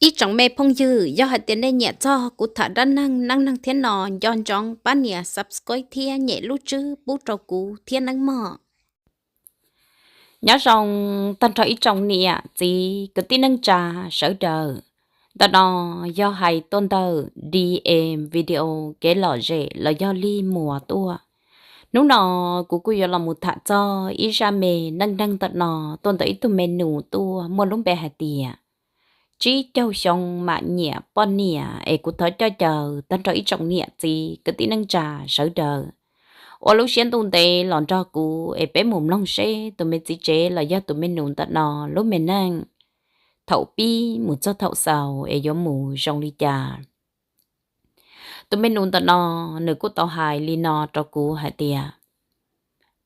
Ib tsoom me phooj ywg, yog hais tias nej nyiam txog kuv tham dab neeg neej neeg thiab no, nco ntsoov pab nias subscribe thiab nyem lub tswb pub rau kuv thiab nawb mog. Nyob zoo tag nrho ib tsoom niam txiv kwv tij neej tsa sawv daws. Ntawm no yog hais tuaj ntawm D M Video kev lom zem los yog lig muas tuaj. Hnub no kuv kuj yuav los mus tham txog ib zaj me neej neeg ntawm no tuaj ntawm ib tug me nus tuaj muaj lub npe hais tias tsib caug xyoo mam nyiam poj niam. Es kuv thov coj caw tag nrho ib tsoom niam txiv kwv tij neej tsa sawv daws ua lub siab ntuj ntev los nrog kuv es peb mus mloog seb tus me txiv tsev los yog tus me nus ntawm no lub me neej thaum pib mus txog thaum xaus es yuav mus zoo li cas. Tus me nus ntawm no nws kuj tau hais li no rau kuv hais tias,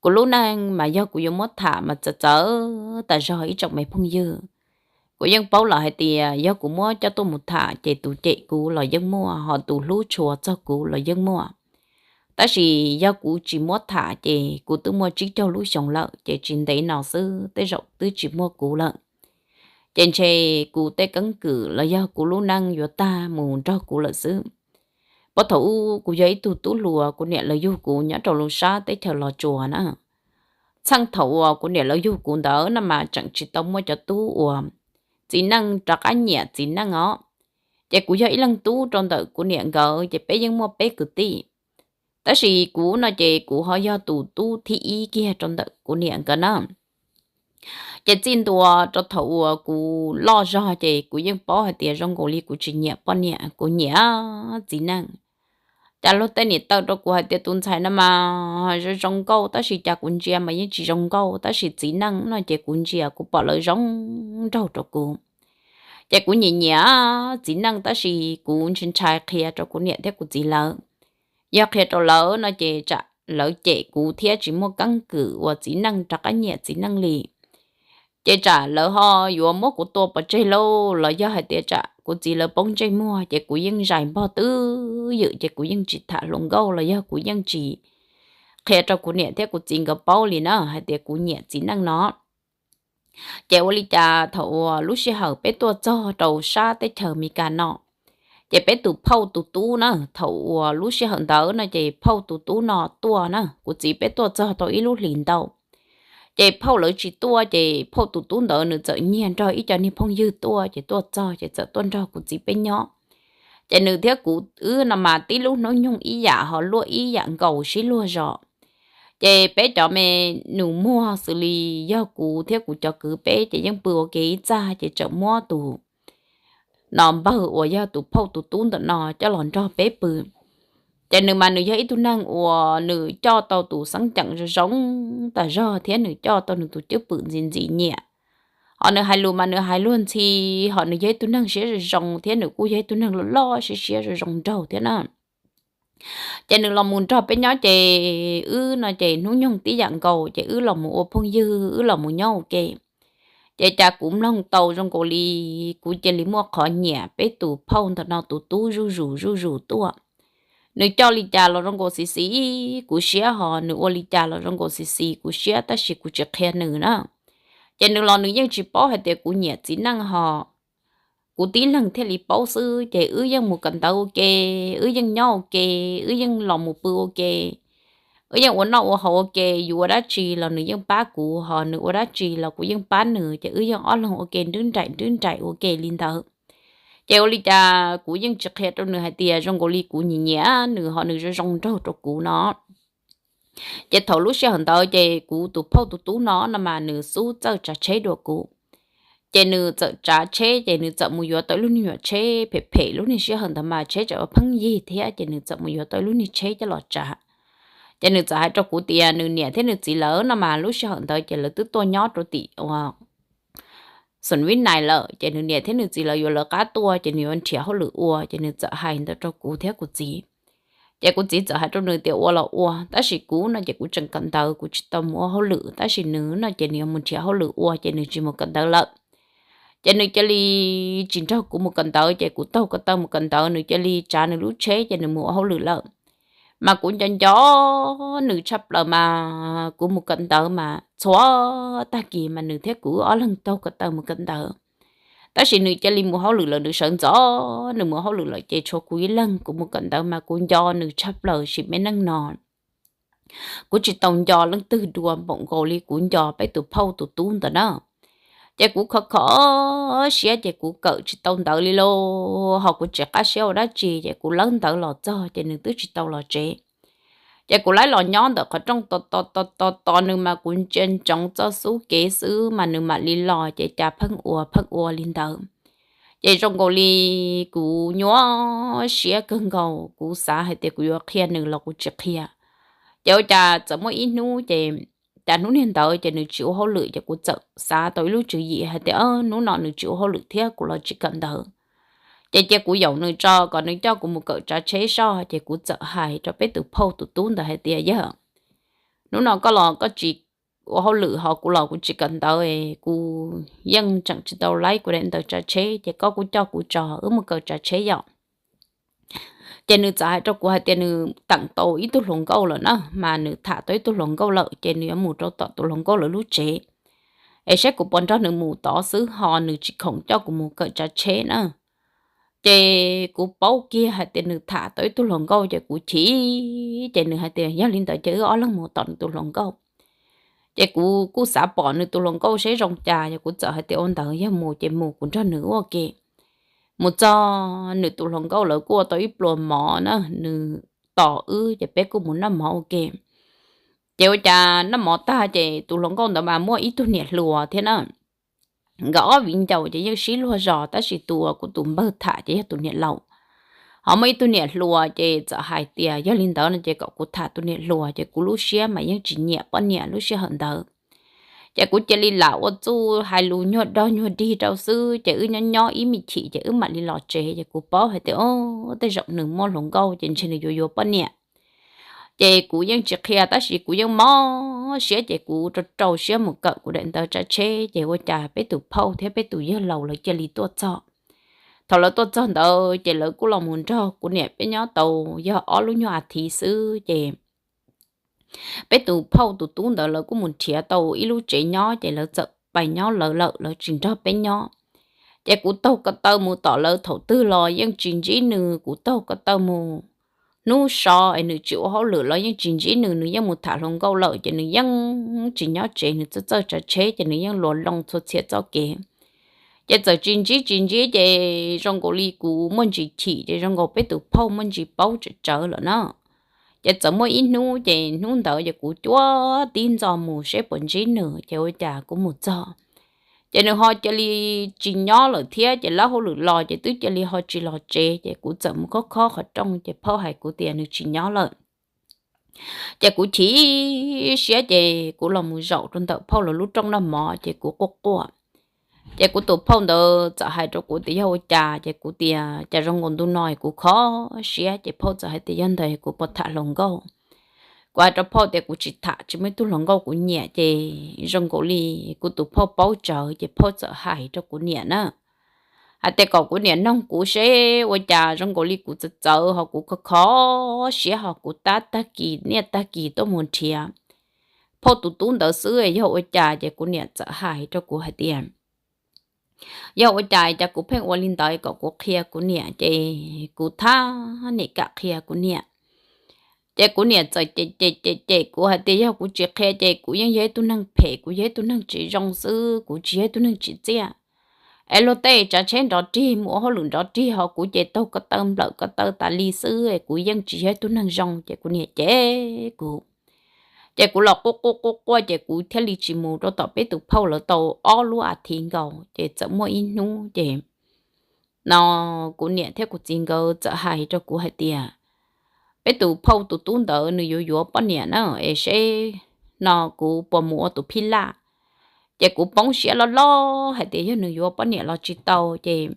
kuv lub neej mas yog kuv yuav muab tham mas txawv txawv tas zog ib tsoom me phooj ywg. Kuv yeej paub lawm hais tias yog kuv muab coj tuaj mus tham ces tus cem kuv los yeej muaj, ho tus hlub tshua txog kuv los yeej muaj. Tab sis yog kuv tsis muab tham ces kuv twb muaj tsib caug lub xyoo lawm, ces tsis ntev no xwb tej zaum twb tsis muaj kuv lawm. Ces ntshe kuv tej keeb kwm los yog kuv lub neej yuav tag mus nrog kuv lawm xwb. Puag thaum ub kuv yog ib tug tub hluas, kuv niam lawv yug kuv nyob rau lub sab teb chaws Los Tsuas na. Txheej thaum uas kuv niam lawv yug kuv ntawd no mas tseem tsis tau muaj cov tub uas txiv neej rov qab nyiam txiv neej os. Ces kuv yog ib leeg tub rau ntawm kuv niam nkawd, ces peb yeej muaj peb kwv tij. Tab sis kuv no ces kuv ho yog tus tub thib ib kiag rau ntawm kuv niam nkawd na. Ces txij ntua rau thaum uas kuv loj zog ces kuv yeej paub hais tias zoo nkaus li kuv tsis nyiam poj niam, kuv nyiam txiv neej. Cas luag tej niam taw rau kuv hais tias tus ntxhais no mas zoo zoo nkauj, tab sis cas kuv ntsia mas yeej tsis zoo nkauj, tab sis txiv neej no ces kuv ntsia kuv pom lawv zoo nraug rau kuv. Ces kuv nyiam nyiam txiv neej, tab sis kuv ntshai ntshai qhia rau kuv niam thiab kuv txiv lawv. Yog qhia rau lawv no ces tsam lawv cem kuv thiab tsis muaj keeb kwm uas txiv neej rov qab nyiam txiv neej li. Ces tsam lawv ho yuav muab kuv tua pov tseg lauj, los yog hais tias tsam kuv txiv lawv poob ntsej muag, ces kuv yeej zais npog twb ywm, ces kuv yeej tsis tham hluas nkauj los yog kuv yeej tsis qhia rau kuv niam thiab kuv txiv nkawd paub li na hais tias kuv nyiam txiv neej no. Ces ua li cas thaum uas lub sij hawm peb tuaj txog rau sab teb chaws Amelikas no, ces peb tus phauj tus tub na, thaum uas lub sij hawm ntawd no ces phauj tus tub no tuaj na, kuv txiv peb tuaj txog tau ib lub hlis ntau. Ces phauj lawv tsis tuaj, ces phauj tus tub ntawd nws txawm nyiag nrog ib co niag phooj ywg tuaj, ces tuaj txog ces txawm tuaj nrog kuv txiv peb nyob. Ces nws thiab kuv wb no mas tib lub hnub nyoog ib yam ho luaj ib yam nkaus sib luag zos. Ces peb cov me nus muag xws li yog kuv thiab kuv cov kwv peb ces yeej pw ua ke ib txaj, ces tseem muab tus no npawg uas yog tus phauj tus tub ntawm no coj los nrog peb pw. Ces nws mas nws yog ib tug neeg uas nws coj tau tus xeeb ceem zoo zoo tas zog thiab nws coj tau nws tus cwj pwm ntxim ntxim nyiam. Ho nws hais lus mas nws hais luag ntxhi, ho nws yog ib tug neeg siab zoo zoo thiab nws kuj yog ib tug neeg loj loj siab siab zoo zoo nraug thiab na. Ces nws los mus nrog peb nyob ces wb no ces hnub nyoog tib yam nkaus ces wb los mus ua phooj ywg, wb los mus nyob ua ke. Ces cas kuv mloog tau zoo nkaus li kuv cia li muaj qhov nyiam peb tus phauj ntawm no tus tub zuj zus zuj zus tuaj. Nws coj li cas los zoo nkaus xis xis kuv siab, ho nws ua li cas los zoo nkaus xis xis kuv siab, tab sis kuv tsis qhia nws na. Ces nws los nws yeej tsis paub hais tias kuv nyiam txiv neej ho kuv tib leeg thiaj li paub xwb. Ces wb yeej mus kawm ntawv ua ke, wb yeej nyob ua ke, wb yeej los mus pw ua ke, wb yeej ua noj ua haus ua ke, yus ua dab tsi los nws yeej pab kuv, ho nws ua dab tsi los kuv yeej pab nws, ces wb yeej ob leeg ua ke nrwb nraim nrwb nraim ua ke li ntawd. Ces ua li cas kuv yeej tsis qhia rau nws hais tias zoo nkaus li kuv nyiam nyiam nws ho nws zoo zoo nraug rau kuv no. Ces thaum lub sij hawm ntawd ces kuv tus phauj tus tub no no mas nws xub txawj tsav tsheb dua kuv. Ces nws txawm tsav tsheb ces nws txawm mus yuav tau ib lub niag nyuam tsheb phem phem, lub niag sij hawm ntawd mas tsheb tseem pheej yig thiab, ces nws txawm mus yuav tau ib lub niag tsheb coj los tsav. Ces nws txawm hais rau kuv tias nws niam thiab nws txiv lawv no mas lub sij hawm ntawd ces lawv twb tuaj nyob rau tim ua Xus Vib Nais lawm, ces nws niam thiab nws txiv lawv yuav lawv qab tuaj, ces nws yuav nrhiav hauj lwm ua, ces nws txawm hais ntawd rau kuv thiab kuv txiv. Ces kuv txiv txawm hais rau nws tias ua los ua, tab sis kuv no ces kuv tseem kawm ntawv kuv tsis tau mus ua hauj lwm, tab sis nws no ces nws yuav mus nrhiav hauj lwm ua ces nws tsis mus kawm ntawv lawm. Ces nws cia li tsis nrog kuv mus kawm ntawv, ces kuv taug ko taw mus kawm ntawv, nws cia li tsav nws lub tsheb ces nws mus ua hauj lwm lawm. Mas kuv nco nco nws tshaj plaws mas kuv mus kawm ntawv mas txhua tag kis mas nws thiab kuv wb ob leeg taug ko taw mus kawm ntawv. Tab sis nws cia li mus hauj lwm lawm, nws sawv ntxov nws mus hauj lwm lawm ces tshuav kuv ib leeg. Kuv mus kawm ntawv mas kuv nco nws tshaj plaws sim me neej no. Kuv tsis tau nco leej twg dua npaum nkaus li kuv nco peb tus phauj tus tub ntawd na. Ces kuv khov kho siab ces kuv kawm tsis tau ntawv li lauj, ho kuv tsis qab siab ua dab tsi ces kuv lawb ntawv los txog ces nws twb tsis tau los tsev. Ces kuv laib los nyob ntawm qhov rooj tos tos tos tos nws mas kuv ntsia ntsoov txoj xub kev xwb mas nws mam li los ces cas pheej ua pheej ua li ntawd. Ces zoo nkaus li kuv nyuaj siab kawg nkaus, kuv xav hais tias kuv yuav qhia nws los kuv tsis qhia. Ces ua cas txawm muaj ib hnub ces, cas hnub niag ntawd ces nws tsis ua hauj lwm ces kuv txawm xav tau ib lub tswv yim hais tias hnub no nws tsis ua hauj lwm thiab kuv los tsis kawm ntawv. Ces cia kuv yaum nws tso kom nws coj kuv mus kawm tsav tsheb soj. Ces kuv txawm hais rau peb tus phauj tus tub ntawd hais tias yawg, hnub no koj los koj tsis ua hauj lwm ho kuv los kuv tsis kawm ntawv, kuv yeej tseem tsis tau laib kuv daim ntawv tsav tsheb ces koj kuj coj kuv tso wb mus kawm tsav tsheb yom. Ces nws txawm hais rau kuv hais tias nws teem tau ib tug hluas nkauj lawm na, mas nws tham tau ib tug hluas nkauj lawm ces nws yuav mus rau tom tus hluas nkauj lawv lub tsev, es saib kuv puas nrog nws mus tod xwb ho nws tsis khoom coj kuv mus kawm tsav tsheb na. Ces kuv paub kiag hais tias nws tham tau ib tug hluas nkauj ces kuv chim, ces nws hais tias yog li ntawd ces wb ob leeg mus tom nws tus hluas nkauj. Ces kuv kuj xav pom nws tus hluas nkauj seb zoo cas, yog kuv txawm hais tias ua ntawd yog mus ces mus kuv nrog nws ua ke. Mus txog nws tus hluas nkauj lawv kuj ua tau ib pluas mov na, nws tos wb ces peb kuj mus noj mov ua ke. Ces ua cas noj mov tag ces tus hluas nkauj ntawd mas muaj ib tug niam hluas thiab na. Nkawd ob viv ncaus ces yeej sib luag zos tab sis tus uas kuv tus npawg tham ces yog tus niam laus. Ho muaj ib tug niam hluas ces txawm hais tias yog li ntawd no ces kom kuv tham tus niam hluas, ces kuv lub siab mas yeej tsis nyiam poj niam lub sij hawm ntawd. Ces kuv cia li lam ua txuj hais lus nyuag dog nyuag dig rau xwb, ces wb nyob nyob ib me chim ces wb mam li los tsev, ces kuv paub hais tias o, tej zaum nws muaj hluas nkauj ces ntshe nws yuav yuav poj niam. Ces kuv yeej tsis qhia tab sis kuv yeej mob siab ces kuv rau rau siab mus kawm kuv daim ntawv tsav tsheb, ces ua cas peb tus phauj thiab peb tus yawg laus lawv cia li tuaj txog. Thaum lawv tuaj txog ntawd ces lawv kuj los mus nrog kuv niam peb nyob tau yog ob lub nyuag a thiv xwb ces peb tus phauj tus tub ntawd lawv kuj mus nrhiav tau ib lub tsev nyob ces lawv txawm pais nyob lawv lawm, lawv tsis nrog peb nyob. Ces kuv taug ko taw mus tom lawv thaum twg los yeej tsis ntsib nws, kuv taug ko taw mus hnub so es nws tsis ua hauj lwm los yeej tsis ntsib nws, nws yeej mus tham hluas nkauj lawm ces nws yeej tsis nyob tsev, nws txawj txawj tsav tsheb ces nws yeej luas loo txhua txhia txoj kev. Ces txawm tsis ntsib tsis ntsib ces zoo nkaus li kuv muaj ntsis chim, ces zoo nkaus peb tus phauj muaj ntsis paub tsawv tsawv lawm na. Ces txawm muaj ib hnub ces hnub ntawd ces kuv cuab tib ntxo mus seb puas ntsib nws, ces ua cas kuv mus txog ces nws ho cia li tsis nyob lawm thiab, ces lawb hauj lwm los ces twb cia li ho tsis los tsev, ces kuv txawm mus khob khob qhov rooj ces phauj hais kuv tias nws tsis nyob lawm. Ces kuv chim siab ces kuv los mus zaum rau ntawm phauj lawv lub rooj noj mov ces kuv quaj quaj. Ces kuv tus phauj ntawd txawm hais rau kuv tias yog ua cas, ces kuv tias cas zoo nkaus ntu no kuv kho siab, ces phauj txawm hais tias yog ntawd kuv puas tham hluas nkauj. Kuv hais rau phauj tias kuv tsis tham, tsis muaj ib tug hluas nkauj kuv nyiam, ces zoo nkaus li kuv tus phauj paub tsawv ces phauj txawm hais rau kuv niam na, hais tias kom kuv niam noog kuv seb ua cas zoo nkaus li kuv txawv txawv ho kuv kho kho siab ho kuv tab tag kis niaj tag kis tuaj mus nrhiav phauj tus tub ntawd xwb, yog ua cas. Ces kuv niam txawm hais rau kuv hais tias yog ua cas, cas kuv pheej ua li ntawd, kom kuv qhia kuv niam, ces kuv thab niam kam qhia kuv niam. Ces kuv niam txawm cem cem cem cem kuv hais tias yog kuv tsis qhia ces kuv yeej yog ib tug neeg phem, kuv yog ib tug neeg tsis zoo xwb, kuv tsis yog ib tug neeg tsim txiaj. Es luag tej tsav tsheb nrov rig mus ua hauj lwm nrov rig ho kuv ces taug ko taw nplawm ko taw tas li xwb, kuv yeej tsis yog ib tug neeg zoo. Ces kuv niam cem kuv, ces kuv los quaj quaj quaj quaj ces kuv thiaj li tsis mus rau tom peb tus phauj lawv tau ob lub a thiv nkaus. Ces txawm muaj ib hnub ces no kuv niam thiab kuv txiv nkawd txawm hais rau kuv hais tias peb tus phauj tus tub ntawd nws yuav yuav poj niam na, es seb no kuv puas mus ua tus phij laj. Ces kuv poob siab loj loj hais tias yog nws yuav poj niam los tsis tau. Ces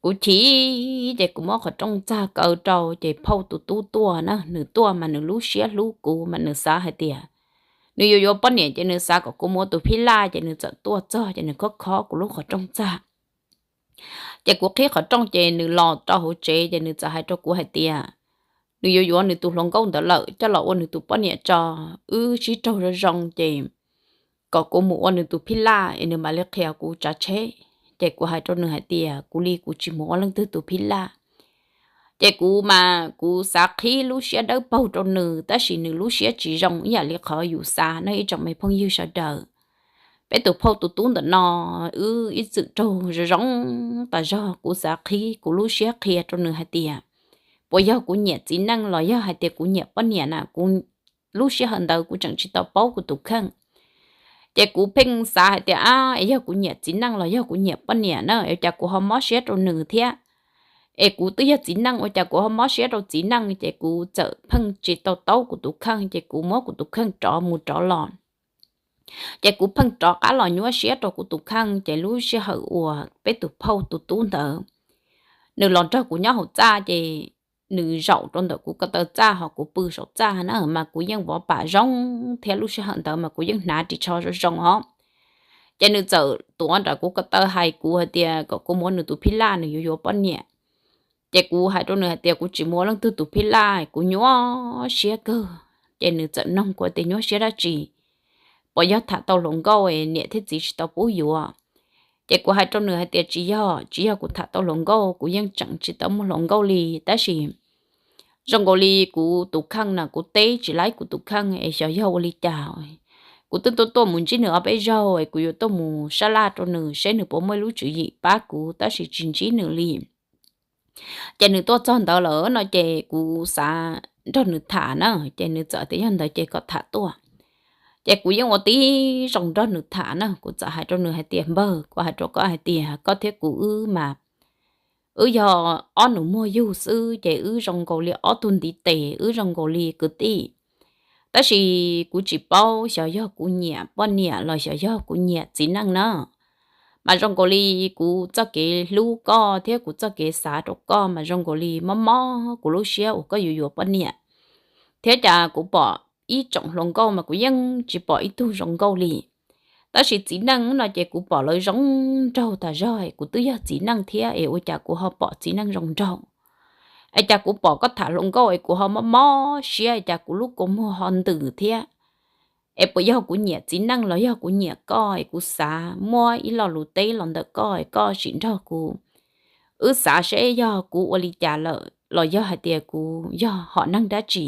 kuv chim, ces kuv muab qhov rooj txag kaw rau, ces phauj tus tub tuaj na, nws tuaj mas nws lub siab hlub kuv mas nws xav hais tias nws yuav yuav poj niam, ces nws xav kom kuv mus ua tus phij laj, ces nws txawm tuaj txog ces nws khob khob kuv lub qhov rooj txag. Ces kuv qhib qhov rooj ces nws los rau hauv tsev, ces nws txawm hais rau kuv hais tias nws yuav yuav nws tus hluas nkauj ntawd lawm coj los ua nws tus poj niam tso, wb sib raug zoo zoo, ces kom kuv mus ua nws tus phij laj es nws mam li qhia kuv tsav tsheb. Ces kuv hais rau nws hais tias kuv li kuv tsis mus ua leej twg tus phij laj. Ces kuv mas kuv xav qhib lub siab dawb paug rau nws, tab sis nws lub siab tsis zoo ib yam li qhov yus xav no ib tsoom me phooj ywg sawv daws. Peb tus phauj tus tub ntawm no, wb ib txwm raug zoo zoo tas zog, kuv xav qhib kuv lub siab qhia rau nws hais tias puas yog kuv nyiam txiv neej los yog hais tias kuv nyiam poj niam na, kuv lub sij hawm ntawd kuv tseem tsis tau paub kuv tus kheej. Ces kuv pheej xav hais tias ab, es yog kuv nyiam txiv neej los yog kuv nyiam poj niam na, ua cas kuv ho mob siab rau nws thiab? Es kuv twb yog txiv neej ua cas kuv ho mob siab rau txiv neej? Ces kuv txawm pheej tsis tau taub kuv tus kheej, ces kuv muab kuv tus kheej rov mus rov los. Ces kuv pheej rov qab los nyuaj siab rau kuv tus kheej, ces lub sij hawm uas peb tus phauj tus tub ntawd nws los nrog kuv nyob hauv txaj, ces nws zaum rau ntawm kuv ko taw txaj ho kuv pw saum txaj na, mas kuv yeej vov pam zoo thiab, lub sij hawm ntawd mas kuv yeej hnav ris tsho zoo zoo os. Ces nws txawm tuav nram kuv ko taw hais kuv hais tias kom kuv mus ua nws tus phij laj, nws yuav yuav poj niam. Ces kuv hais rau nws hais tias kuv tsis mus ua leej twg tus phij laj, kuv nyuaj siab kawg. Ces nws txawm noog kuv tias nyuaj siab dab tsi, puas yog tham tau hluas nkauj es niam thiab txiv tsis tau pub yuav? Ces kuv hais rau nws hais tias tsis yog, tsis yog kuv tham tau hluas nkauj, kuv yeej tseem tsis tau muaj hluas nkauj li, tab sis zoo nkaus li kuv tus kheej na, kuv teb tsis laib kuv tus kheej es xyov yog ua li cas. Kuv twb tuaj tuaj mus ntsib nws ob peb zaug es kuv yuav tuaj mus sab laj rau nws seb nws puas muaj ib lub tswv yim pab kuv, tab sis tsis ntsib nws li. Ces nws tuaj txog ntawd lawm no ces kuv xav nrog nws tham na, ces nws txawm tias yog ntawd ces kom tham tuaj. Ces kuv yeej ua tib zoo nrog nws tham na, kuv txawm hais rau nws hais tias npawg, kuv hais rau koj hais tias koj thiab kuv wb mas wb yog ob nus muag yug xwb, ces wb zoo nkaus li ob tug ntiv tes, wb zoo nkaus li kwv tij. Tab sis kuv tsis paub xyov yog kuv nyiam poj niam los xyov yog kuv nyiam txiv neej na. Mas zoo nkaus li kuv txoj kev hlub koj thiab kuv txoj kev xav rau koj mas zoo nkaus li mob mob kuv lub siab uas koj yuav yuav poj niam. Thiab cas kuv pom ib tsoom hluas nkauj mas kuv yeej tsis pom ib tug zoo nkauj li. Tab sis txiv neej no ces kuv pom lawv zoo nraug tas zog, kuv twb yog txiv neej thiab es ua cas kuv ho pom txiv neej zoo nraug? Es cas kuv pom koj tham hluas nkauj es kuv ho mob mob siab, es cas kuv lub kua muag ho ntws thiab? Es puas yog kuv nyiam txiv neej los yog kuv nyiam koj es kuv xav muab ib lo lus teb los ntawm koj es koj sim nrog kuv, wb xav seb yog kuv ua li cas lawm los yog hais tias kuv yog hom neeg dab tsi.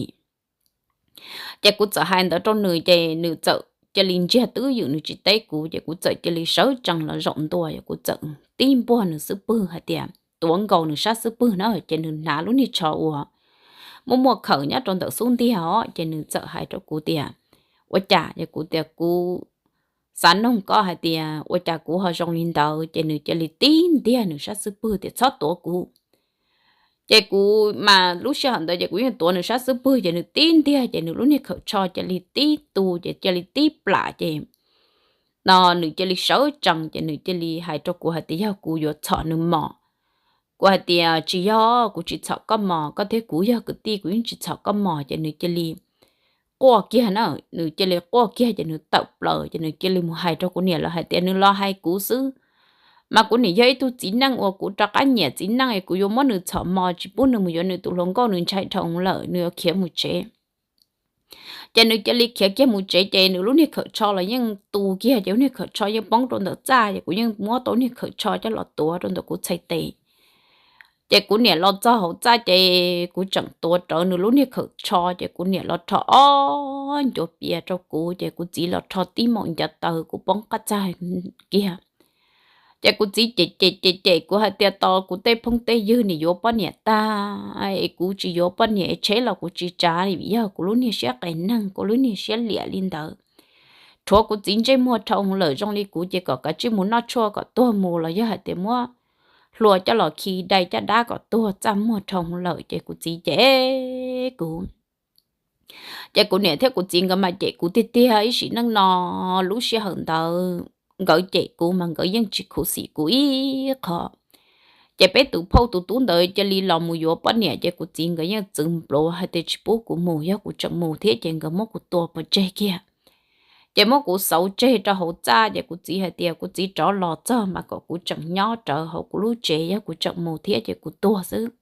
Ces kuv txawm hais ntawd rau nws ces nws txawm cia li ntsiag twb ywm, nws tsis teb kuv, ces kuv txawm cia li sawv tsees los zaum ntua, kuv txawm tib npuaj nws xub pwg hais tias, tuav nkaus nws sab xub pwg na, ces nws hnav lub niag tsho uas muaj muaj khawm nyob rau ntawm xub ntiag os, ces nws txawm hais rau kuv tias ua cas, es kuv tias kuv xav noog koj hais tias ua cas kuv ho zoo li ntawd, ces nws cia li tib ntiag nws sab xub pwg tias txhob tuav kuv. Ces kuv mas lub sij hawm ntawd ces kuv yeej tuav nws sab xub pwg, ces nws tib ntiag ces nws lub niag khawm tsho cia li tib tu, ces cia li tib plam, ces no nws cia li sawv tsees, ces nws cia li hais rau kuv hais tias yog kuv yuav txhom nws mos. Kuv hais tias tsis yog, kuv tsis txhom koj mos, koj thiab kuv yog kwv tij, kuv yeej tsis txhom koj mos. Ces nws cia li quaj kiag na, nws cia li quaj kiag ces nws tawm plaws, ces nws cia li mus hais rau kuv niam lawv hais tias nws los hais kuv xwb, mas kuv niam yog ib tug txiv neej uas kuv rov qab nyiam txiv neej es kuv yuav muab nws txhom mos tsis pub nws mus yuav nws tus hluas nkauj, nws ntshai dhau lawm, nws yuav khiav mus tsev. Ces nws cia li khiav kiag mus tsev, ces nws lub niag khawm tsho los yeej tu kiag, ces lub niag khawm tsho yeej poob rau ntawm txaj, ces kuv yeej muab tau lub niag khawm tsho coj los tuav rau ntawm kuv txhais tes. Ces kuv niam los txog hauv txaj ces kuv tseem tuav rawv nws lub niag khawm tsho, ces kuv niam los rho ob ncuav pias rau kuv, ces kuv txiv los rho tib maum ncav taws, kuv poob qab txaj kiag. Ces kuv txiv cem cem cem cem kuv hais tias tos kuv tej phooj tej ywg nim yuav poj niam tag es kuv tsis yuav poj niam es tsheb los kuv tsis tsav, vim yog kuv lub niag siab qes neeg, kuv lub niag siab liam li ntawd. Rhuav kuv txiv ntsej muag dhau lawm, zoo li kuv ces kom kav tsij mus noj tshuaj kom tuag mus los yog hais tias muab hlua coj los khi dai caj dab kom tuag, txaj muag dhau lawm. Ces kuv txiv cem kuv, ces kuv niam thiab kuv txiv nkawd mas cem kuv tiag tiag. Ib sim neej no, lub sij hawm ntawd nkawd cem kuv mas nkawd yeej tsis khuv xim kuv ib qho. Ces peb tus phauj tus tub ntawd cia li los mus yuav poj niam, ces kuv txiv nkawd yeej txwv npluav hais tias tsis pub kuv mus, yog kuv tseem mus thiab ces nkawd muab kuv tua pov tseg kiag. Ces muab kuv xauv tseg rau hauv txaj, ces kuv txiv hais tias kuv txiv rov los txog mas kom kuv tseem nyob rawv hauv kuv lub tsev, yog kuv tseem mus thiab ces kuv tuag xwb.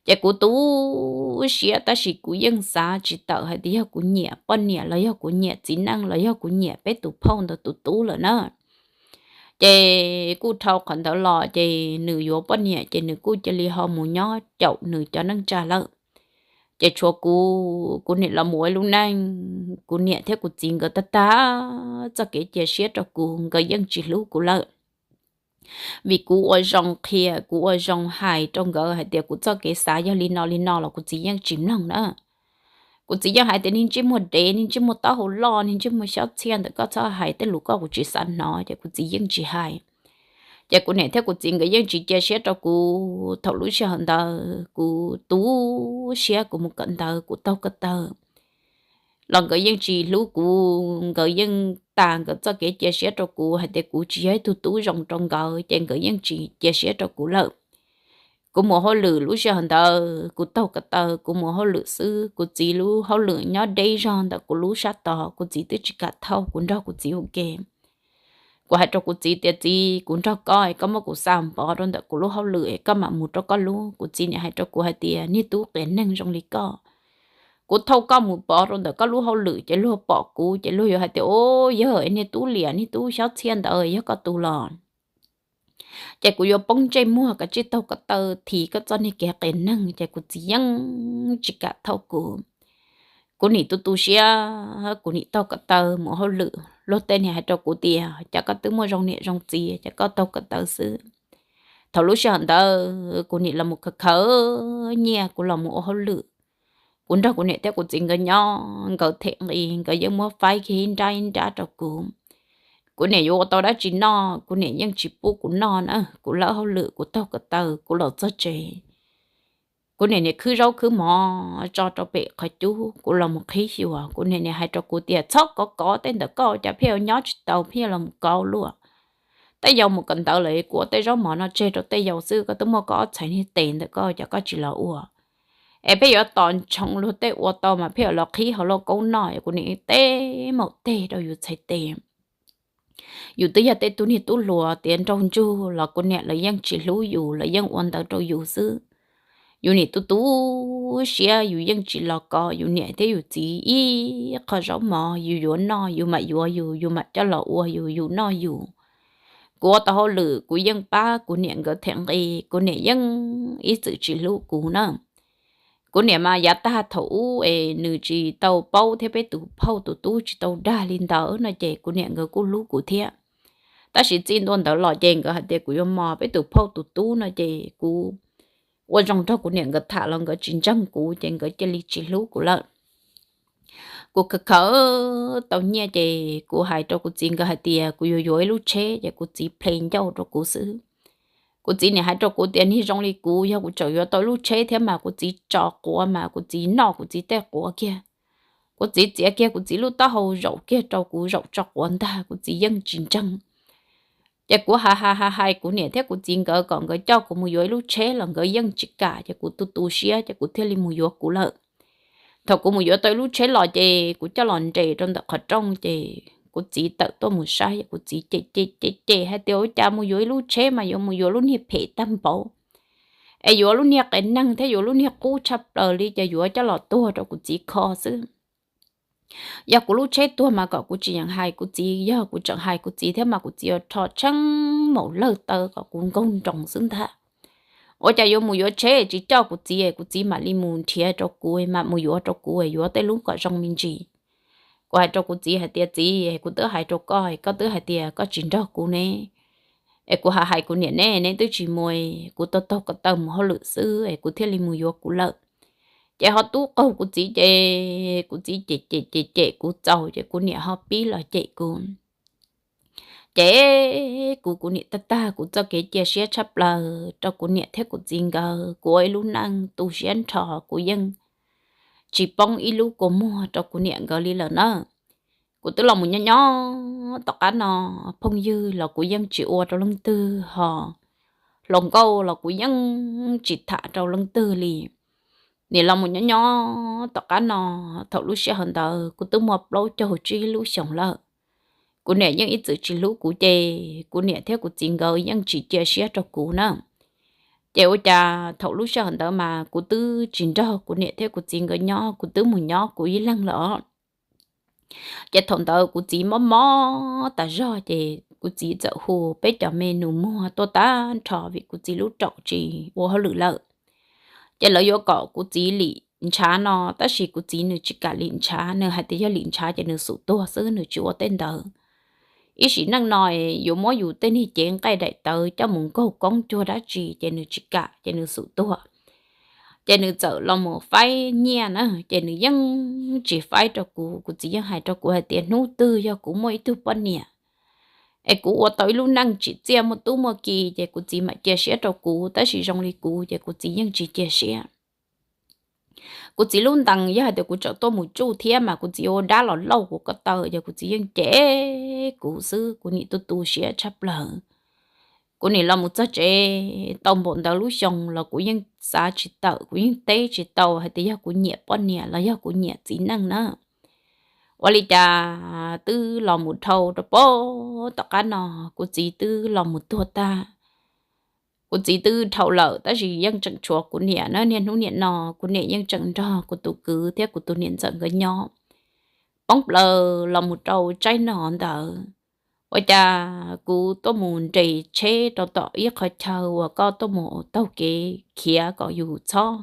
Ces kuv tu siab, tab sis kuv yeej xav tsis tawm hais tias yog kuv nyiam poj niam los yog kuv nyiam txiv neej los yog kuv nyiam peb tus phauj ntawd tus tub lawm na. Ces kuj dhau qhov ntawd los ces nws yuav poj niam ces nws kuj cia li ho mus nyob caum nws cov neej tsa lawm. Ces tshuav kuv, kuv niam los mus ua ib lub neej, kuv niam thiab kuv txiv nkawd tag tag txoj kev cia siab rau kuv, nkawd yeej tsis hlub kuv lawm. Vim kuv ua zoo qhia, kuv ua zoo hais rau nkawd hais tias kuv txoj kev xav yog li no li no los kuv txiv yeej tsis mloog na. Kuv txiv yeej hais tias, niag ntsej muag dev, niag ntsej muag taub hau loj, niag ntsej muag xyob txhiaj ntawm koj, txhob hais tej lus koj kuv tsis xav hnov, ces kuv txiv yeej tsis hais. Ces kuv niam thiab kuv txiv nkawd yeej tsis cia siab rau kuv. Thaum lub sij hawm ntawd kuv tu siab, kuv mus kawm ntawv, kuv taug ko taw los nkawd yeej tsis hlub kuv, nkawd yeej tas nkawd txoj kev cia siab rau kuv hais tias kuv tsis yog ib tug tub zoo rau nkawd, ces nkawd yeej tsis cia siab rau kuv lawm. Kuv mus hauj lwm lub sij hawm ntawd, kuv taug ko taw kuv mus hauj lwm xwb, kuv txiv lub hauj lwm nyob deb zog ntawm kuv lub sab tod, kuv txiv twb tsis kam thauj, kuv nrog kuv txiv ua ke. Kuv hais rau kuv txiv tias, txiv, kuv nrog koj es koj muab kuv xa pov rau ntawm kuv lub hauj lwm es koj mam mus rau koj lub. Kuv txiv niam hais rau kuv hais tias, niag tub qias neeg zoo li koj, kuv thauj koj mus pov rau ntawm koj lub hauj lwm ces luag pom kuv ces luag yuav hais tias, o, yog niag tub liam, niag tub xyob txhiaj ntawd yog koj tus los. Ces kuv yuav poob ntsej muag, koj tsij taug ko taw, thiv koj txoj niag kev qias neeg, ces kuv txiv yeej tsis kam thauj kuv. Kuv nim tu tu siab, kuv nim taug ko taw mus hauj lwm, luag tej niag hais rau kuv tias, cas koj twb muaj zoo niam zoo txiv, cas koj taug ko taw xwb. Thaum lub sij hawm ntawd kuv nim los mus khaws khaws nyiaj, kuv los mus ua hauj lwm. Kuv nrog kuv niam thiab kuv txiv nkawd nyob, nkawd them nqi, nkawd yeej muab faib kiag ib nrab ib nrab rau kuv. Kuv niam yuav ua tau dab tsi noj, kuv niam yeej tsis pub kuv noj na. Kuv lawb hauj lwm, kuv taug ko taw, kuv los txog tsev, kuv niam nim khwb zaub khwb mov tso rau pem qhov cub, kuv los mus qhib xyuas. Kuv niam nim hais rau kuv tias, txhob kov kov tej ntawm koj, cas pheej yuav nyob tsis tau, pheej yuav los mus kov luaj. Tej yau mus kawm ntawv lawm, kuv ua tej zaub mov no tseg rau tej yau xwb, koj twb muaj koj ob txhais niag tes ntawm koj, cas koj tsis los ua? Es pheej yuav tos ntshoo luag tej ua tau mas pheej yuav los qhib hauv lauj kaub noj, kuv niam teb maum teg rau yus txhais tes. Yus twb yog tej tug niag tub hluas tiav nraug ntsug los kuv niam lawv yeej tsis hlub yus, lawv yeej ua ntawd rau yus xwb. Yus nim tu tu siab, yus yeej tsis los kov yus niam thiab yus txiv ib qho zaub mov, yus yuav noj yus mam yuav yus, yus mam coj los ua yus, yus noj yus. Kuv ua tau hauj lwm, kuv yeej pab kuv niam nkawd them nqi, kuv niam yeej ib txwm tsis hlub kuv na. Kuv niam mas yav tag thaum ub es nws tsis tau paub thiab peb tus phauj tus tub tsis tau dag li ntawd no ces kuv niam nkawd kuj hlub kuv thiab. Tab sis txij ntua ntawd los ces nkawd hais tias kuv yuav mos peb tus phauj tus tub no ces kuv ua zoo nrog kuv niam nkawd tham los nkawd tsis ntseeg kuv ces nkawd cia li tsis hlub kuv lawm. Kuv khaws khaws tau nyiaj ces kuv hais rau kuv txiv nkawd hais tias kuv yuav yuav ib lub tsheb, ces kuv txiv ple ncauj rau kuv xwb. Kuv txiv nim hais rau kuv tias niag zoo li kuv, yog kuv tseem yuav tau ib lub tsheb thiab mas kuv txiv tso quav mas kuv txiv noj kuv txiv tej quav kiag. Kuv txiv txiav kiag kuv txiv lub taub hau zaum kiag rau kuv zaum tso quav ntag, kuv txiv yeej tsis ntseeg. Ces kuv hais hais hais hais kuv niam thiab kuv txiv nkawd kom nkawd coj kuv mus yuav ib lub tsheb los nkawd yeej tsis kam, ces kuv tu tu siab ces kuv thiaj li mus yuav kuv lawm. Thaum kuv mus yuav tau ib lub tsheb los ces kuv coj los nres rau ntawm qhov rooj ces kuv txiv tawm tuaj mus saib, kuv txiv cem cem cem cem hais tias ua cas mus yuav ib lub tsheb mas yuav mus yuav lub niag phem tag npaum, es yuav lub niag qias neeg thiab yuav lub niag qub tshaj plaws li, ces yuav coj los tuag rau kuv txiv kho xwb. Yog kuv lub tsheb tuag mas kom kuv tsis yeem hais kuv txiv, yog kuv tseem hais kuv txiv thiab mas kuv txiv yuav rho tsheej maum lawg taw kom kuv nkaug nroos xwb ntag. Ua cas yuav mus yuav tsheb tsis coj kuv txiv, kuv txiv mam li mus nrhiav rau kuv, mam mus yuav rau kuv, yuav tej lub kom zoo me ntsis. Kuv hais rau kuv txiv hais tias txiv, kuv twb hais rau koj, koj twb hais tias koj tsis nrog kuv ne, es kuv hais hais kuv niam ne, neb twb tsis mus, kuv taug taug ko taw mus hauj lwm xwb es kuv thiaj li mus yuav kuv lawm. Ces ho tub qaug kuv txiv ces kuv txiv cem cem cem cem kuv txaus ces kuv niam ho pib los cem kuv. Ces kuv, kuv niam tag tag kuv txoj kev cia siab tshaj plaws rau kuv niam thiab kuv txiv nkawd, kuv ua ib lub neej tu siab nrho kuv yeej tsis poob ib lub kua muag rau kuv niam nkawd li lawm na. Kuv twb los mus nyob nyob tom qab no, phooj ywg los kuv yeej tsis ua rau leej twg ho, hluas nkauj los kuv yeej tsis tham rau leej twg li. Nim los mus nyob nyob tom qab no, thaum lub sij hawm ntawd kuv twb muaj plaub caug tsib lub xyoos lawm. Kuv niam yeej ib txwm tsis hlub kuv ces kuv niam thiab kuv txiv nkawd yeej tsis cia siab rau kuv na. Ces ua cas thaum lub sij hawm ntawd mas kuv twb tsis nrog kuv niam thiab kuv txiv nkawd nyob, kuv twb mus nyob kuv ib leeg lawm os. Ces thaum ntawd kuv txiv mob mob tas zog ces kuv txiv txawm hu peb cov me nus muag tuaj tag nrho vim kuv txiv lub raum tsis ua hauj lwm lawm. Ces lawv yuav kom kuv txiv lim ntshav no, tab sis kuv txiv nws tsis kam lim ntshav, nws hais tias yog lim ntshav ces nws xum tuag xwb, nws tsis ua tej ntawd. Ib sim neej no yuav muab yus tej niag cev nqaij daim tawv coj mus nkaug koob cuag dab tsi ces nws tsis kam, ces nws xum tuag. Ces nws txawm los mus faib nyiaj na, ces nws yeej tsis faib rau kuv. Kuv txiv yeej hais rau kuv hais tias hnub twg yog kuv muaj ib tug poj niam es kuv ua tau ib lub neej tsim txiaj muaj tub muaj ki ces kuv txiv mam cia siab rau kuv, tab sis zoo li kuv ces kuv txiv yeej tsis cia siab. Kuv txiv lub ntees yog hais tias kuv tseem tuaj mus tsuj thiab mas kuv txiv ua dab los lauj kuv ko taw, ces kuv txiv yeej cem kuv xwb, kuv nim tu tu siab tshaj plaws. Kuv nim los mus txog tsev tau npaum ntawd lub xyoo los kuv yeej xav tsis tawm, kuv yeej teb tsis tau hais tias yog kuv nyiam poj niam los yog kuv nyiam txiv neej na. Ua li cas twb los mus dhau rau pem tom qab no, kuv txiv twb los mus tuag tag. Kuv txiv twb dhau lawm tab sis yeej tseem tshuav kuv niam na, niaj hnub niam no kuv niam yeej tseem nrog kuv tus kwv thiab kuv tus niam ntxawm nkawd nyob. Poob plaws los mus rau tsaib no ntawd, ua cas kuv tuaj mus nres tsheb rau tom ib qhov chaw uas koj tuaj mus taug kev khiav kom yus txhob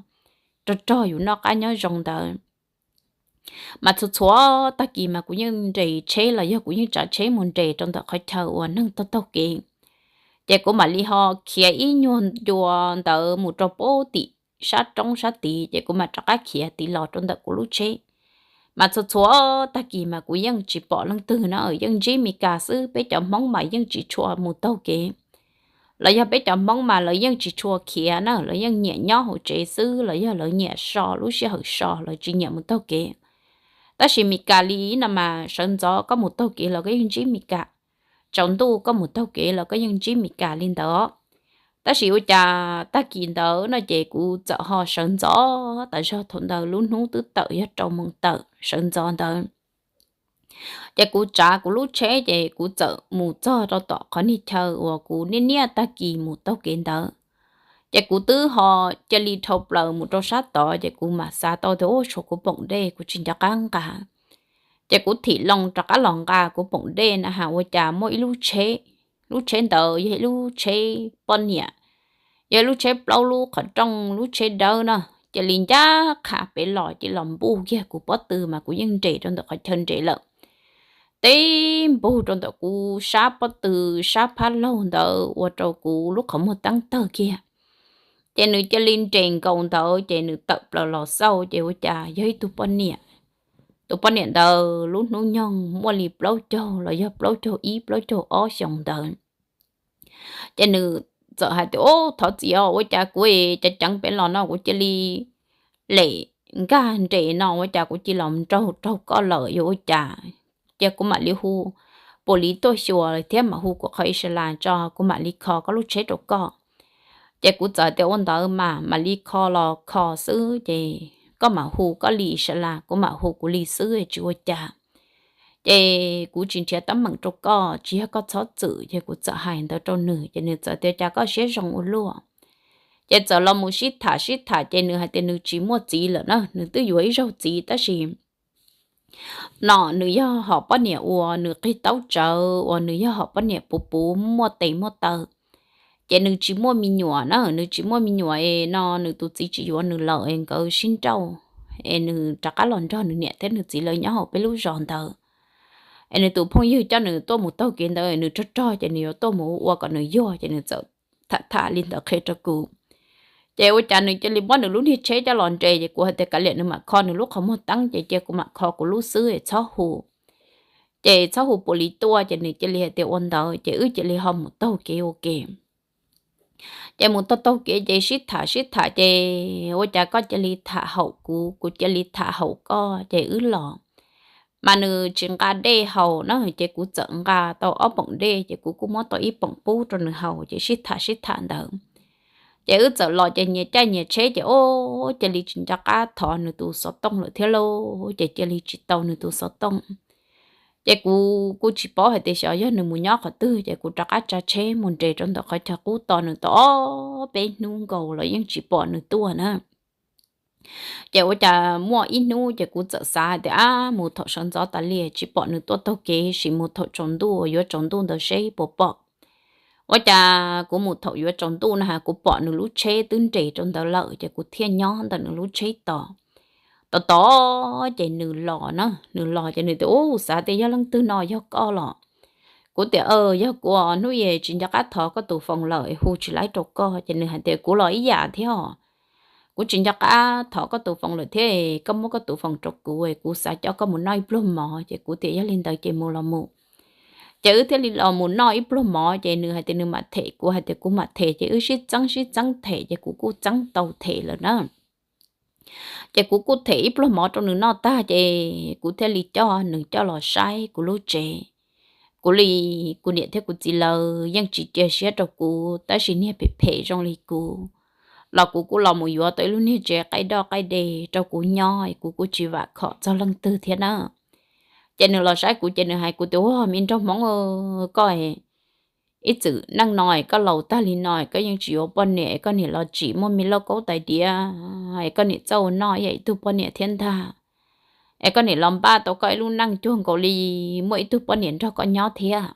rog rog yus noj qab nyob zoo ntawd. Mas txhua txhua tag kis mas kuv yeej nres tsheb los yog kuv yeej tsav tsheb mus nres rau ntawm qhov chaw uas neeg taug taug kev, ces kuv mam li ho khiav ib nyuag ncua ntawd mus rau pem tim sab roob sab tid, ces kuv mam rov qab khiav tiv los rau ntawm kuv lub tsheb. Mas txhua txhua tag kis mas kuv yeej tsis pom leej twg na, yeej ntsib Mes Kas xwb. Peb cov Hmoob mas yeej tsis tshua mus taug kev, los yog peb cov Hmoob mas lawv yeej tsis tshua khiav na, lawv yeej nyiam nyob hauv tsev xwb, los yog lawv nyiam so lub sij hawm so, lawv tsis nyiam mus taug kev. Tab sis Mes Kas li no mas sawv ntxov koj mus taug kev los koj yeej ntsib Mes Kas, tsaus ntuj koj mus taug kev los koj yeej ntsib Mes Kas li ntawd. Tab sis ua cas tag kis ntawd no ces kuv txawm ho sawv ntxov tas zog, thaum ntawd lub hnub twb tawm yog rau moos tawm sawv ntxov ntawd. Ces kuv tsav kuv lub tsheb ces kuv txawm mus txog rau tom qhov niag chaw uas kuv niaj niaj tag kis mus taug kev ntawd. Ces kuv twb ho cia li dhau plaws mus rau sab tod, ces kuv mam xav tau tias ua tshuav kuv poom dej kuv tsis nco qab nqa. Ces kuv thim loo rov qab los nqa kuv poom dej na has ua cas muaj ib lub tsheb, lub tsheb ntawd yog ib lub tsheb poj niam, yog ib lub tsheb plaub lub qhov rooj, lub tsheb dawb no, cia li ncaj qha pem los cia li los npuj kiag kuv pob tw mas kuv yeej nres rau ntawm qhov chaw nres lawm. Tib npug rau ntawm kuv sab pob tw, sab phab laug ntawd ua rau kuv lub qhov muag teeb tawg kiag. Ces nws cia li nres nkaus ntawd ces nws tawm plaws los xauj ces ua cas yog ib tug poj niam. Tus poj niam ntawd lub hnub nyoog muaj li plaub caug los yog plaub caug ib plaub caug ob xyoos ntawd. Ces nws txawm hais tias, Ub, thov txim os, ua cas kuv cov ceev pem los no kuv cia li lem nkag nres no ua cas kuv cia li los nraug raug koj lawm, yuav ua cas? Cia kuv mam li hu pus liv tuaj xyuas thiab mam hu kuv qhov i sa las tso, kuv mam li kho koj lub tsheb rau koj. Ces kuv txawm tias, Ua ntawd mas mam li kho los kho xwb, ces koj mam hu koj li i sa las, kuv mam hu kuv li xwb tsis ua cas. Ces kuv tsis nrhiav teeb meem rau koj, tsis yog koj txhob txwm. Ces kuv txawm hais ntawd rau nws ces nws txawm tias, Cas koj siab zoo ua luaj? Ces txawm los mus sib tham sib tham ces nws hais tias nws tsis muaj txiv lawm na, nws twb yuav ib zaug txiv tab sis no nws yog hom poj niam uas nws qig taub tsawv uas nws yog hom poj niam puv puv muaj tes muaj taw. Ces nws tsis muaj me nyuam na, nws tsis muaj me nyuam es no nws tus txiv tsis yuav nws lawm es nkawd sib nrauj, es nws rov qab los nrog nws niam thiab nws txiv lawv nyob hauv peb lub zos ntawd. Es nws tus phooj ywg coj nws tuaj mus taug kev ntawd nws rog rog ces nws yuav tuaj mus ua kom nws yuag ces nws txawm tham tham li ntawd qhia rau kuv. Ces ua cas nws cia li muab nws lub niag tsheb coj los nres ces kuv hais tias kav liam nws mam kho nws lub qhov muag teeb ces cia kuv mam kho kuv lub xwb txhob hu. Ces txhob hu pus liv tuaj ces nws cia li hais tias ua ntawd ces wb cia li ho mus taug kev ua ke. Ces mus taug taug kev ces sib tham sib tham ces ua cas koj cia li tham haum kuv, kuv cia li tham haum koj ces wb los. Mas nws tsis nqa dej haus na ces kuv txawm nqa tau ob poom dej ces kuv kuj muab tau ib poom pub rau nws haus ces sib tham sib tham ntawd. Ces wb txawm los ces nyias caij nyias tsheb ces ua cia li tsis nco qab thov nws tus xov tooj lawm thiab lauj, ces cia li tsis tau nws tus xov tooj. Ces kuv kuj tsis paub hais tias xyov yog nws mus nyob qhov twg ces kuv rov qab tsa tsheb mus nres rau ntawm qhov chaw qub tos nws tau ob peb hnub nkaus los yeej tsis pom nws tuaj na. Ces ua cas muaj ib hnub ces kuv txawm xav hais tias, ab, mus thaum sawv ntxov tas li tsis pom nws tuaj taug kev, sim mus thaum tsaus ntuj, yuav tsaus ntuj ntawd seb puas pom. Ua cas kuv mus thaum yuav tsaus ntuj na has kuv pom nws lub tsheb twb nres rau ntawd lawm, ces kuv thiaj nyob ntawm nws lub tsheb tos. Tos tos ces nws los na, nws los ces nws tias, ub, xav tias yog leej twg no, yog koj los? Kuv tias, yog kuv, hnub i tsis nco qab thov koj tus foos lawm, hu tsis laib rau koj. Ces nws hais tias, kuv los ib yam thiab os, kuv tsis nco qab thov koj tus foos lawm thiab, koj muab koj tus foos rau kuv, kuv xav coj koj mus noj ib pluag mov. Ces kuv tias, yog li ntawd ces mus los mus. Ces wb thiaj li los mus noj ib pluag mov, ces nws hais tias nws mam them, kuv hais tias kuv mam them, ces wb sib txeeb sib txeeb them, ces kuv kuj txeeb tau them lawm na. Ces kuv kuj them ib pluag mov rau nws noj tag, ces kuv thiaj li coj nws coj los saib kuv lub tsev. Kuv li, kuv niam thiab kuv txiv lawv yeej tsis cia siab rau kuv, tab sis niag phem phem zoo li kuv los kuv kuj los mus yuav tau ib lub niag tsev qaij doj qaij de rau kuv nyob, kuv kuj tsis vam khom txog leej twg thiab na. Ces nws los saib kuv ces nws hais kuv tias, ua, me nraug Hmoob, koj ib txwm neej no koj laus tag li no koj yeej tsis yuav poj niam, koj niam los tsim muaj me lauj kaub tais diav, es koj niam txawj ua noj ib yam ib tug poj niam thiab ntag. Es koj niam los npaj tau koj ib lub neej cuag nkaus li muaj ib tug poj niam nrog koj nyob thiab.